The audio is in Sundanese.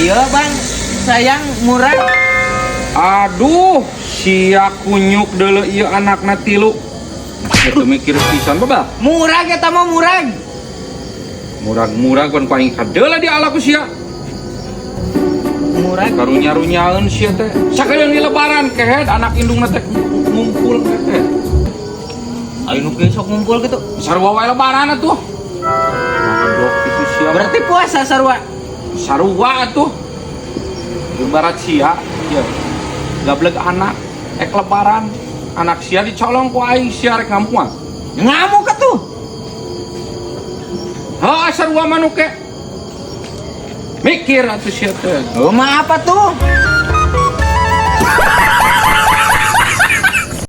Iya, Bang. Sayang murag. Aduh, sia kunyuk deuleu ieu anakna tilu. Itu mikir pisan, Babal. Murag eta mah, murag. Murag-murag pan ku aing kadeula diala ku sia. Murag. Karunya-runyaeun sia teh. Sakalian di lebaran kehed anak indungna teh ngumpul teh. Ayo nu kieu sok ngumpul gitu. Sarua wae lebaran atuh. Goblok itu sia. Berarti puasa sarua. Sarua atuh. Ibarat sia, ya. Gableg anak ek lebaran, anak sia dicolong ku aing, sia rek ngamuan. Ngamuk atuh. Ha, sarua manuk ke. Mikir atuh sia teh. Oh, mah apa tuh?